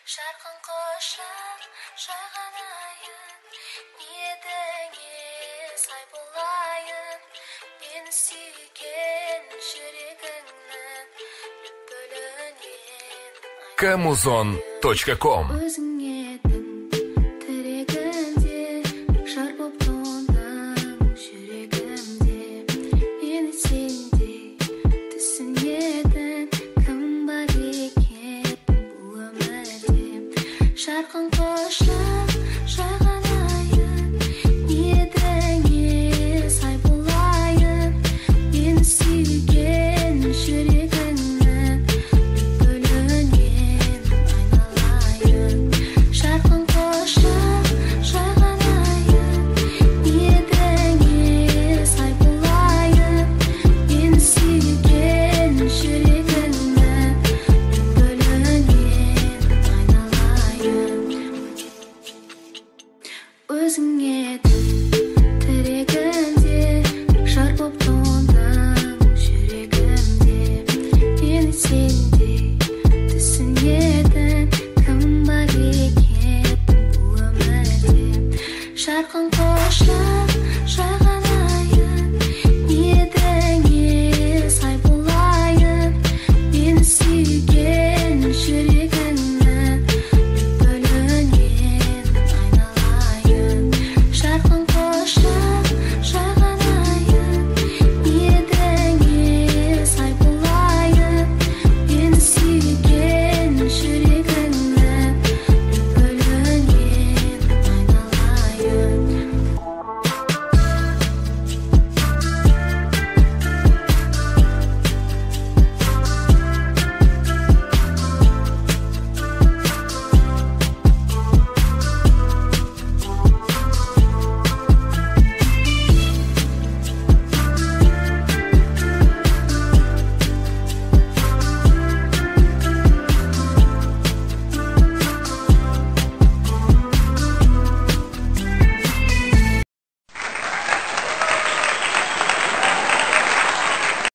Жарқын құшақ жайғанайын, ниетіңе сай болайын. Мені сүйген жүрегіңнің лүпілінен. Kmuzon.com. Өзің едің тірегімде, жар боп тоңдың жүрегімде. Мені сендей түсінетін кім бар екен бұл өмірде? Жарқын құшақ жайған